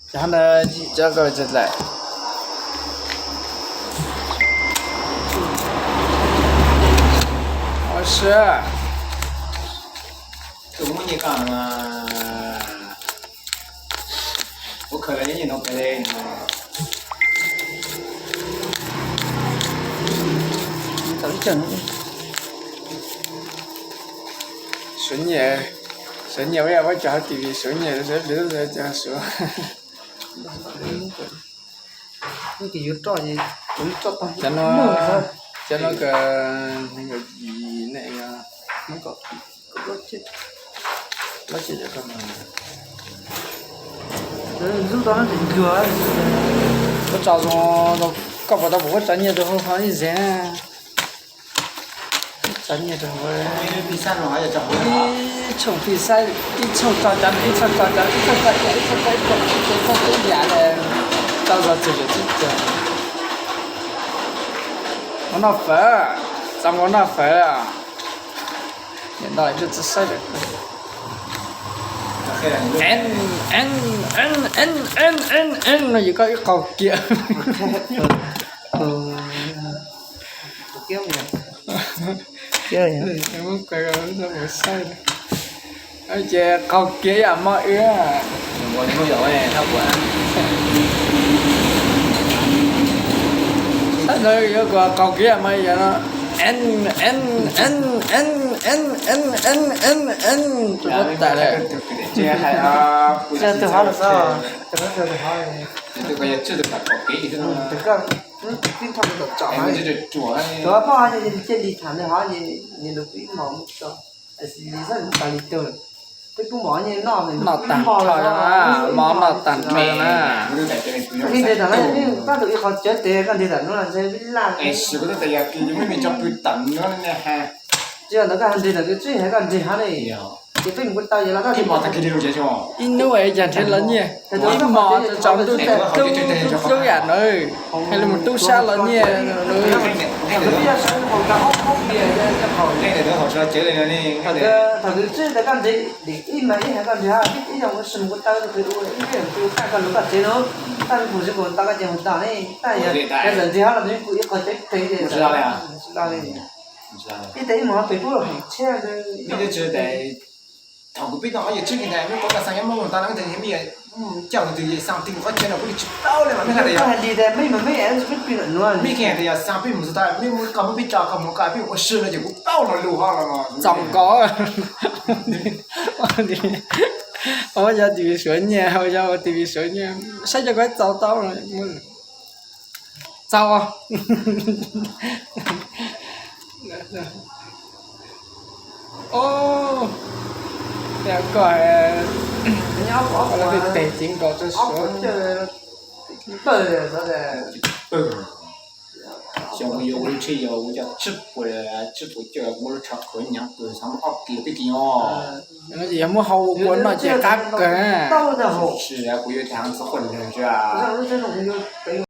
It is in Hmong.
Cov no cov ko lawm. Ua si, tus muab nyem ko mas, ua khaws los nyob nyem no khaws li no. Suav nyiaj, suav nyiaj ua yam ua cov hauv T V suav nyiaj, suav pliv lub ntawd cov suav. Cov no, cov no ka, nees nkaum yim ne, plaub caug. Koj tso zoo, koj puas tau pom koj tso nyiaj rau hauv qhov ib zes na. Tso nyiaj rau hauv. Ib tshooj pij xab, ib tshooj tso cov, ib tshooj tso cov, ib tshooj tso ib tshooj, ib tshooj tso ib tshooj, ib tshooj tso ib yam li. Tso zog txog zog txog. Mus noj fawm, txav mus noj fawm. Niam no ib tug tsis saib lawm. No yus koj ib qau kiag. Ces qau kiag yam mo ib. Saib no yuav kom qau kiag yam mo ib no. Tus ko tas lawm. Tus ko yog tswj tus kam qau kiag ib tug no. Noj tag nrho, mov noj tag nrho na. Ib hnub yam nrhiav los nyiaj, ib hmos tso tsaus ntuj tag hlub hlub yam no, hais li mus tub sab los nyiaj. Thaum kuv pib tau ob yawm tswb kiag ntag, mej qhuav kas xaa nyob Moob Moos tau na, mej tes mej coj tus yawm xaa ti mus qhov chaw no kuv yeej tsis paub li mas mej hais tias, mej hais tias yog xaa peb mus txog tas, mej mus koj muab peb tso koj mus koj peb mus ua si no ces kuv paub lo lus ho los txaus nkaus. Yog T V suav nyiaj, yog T V suav nyiaj, saib cov ko txaus tau. Txaus. Koj, koj peb tes cev nkaus rau suav. Xyov kuv yuav ua lub tsheb yog kuv coj tsib puas, tsib puas coj kuv muab lub tsho qhuav nyav pw xav muab ob kis peb kis os. Yog muab hau ua kua noj ces qab kawg. Kuv yuav tag txog qhov ntawd.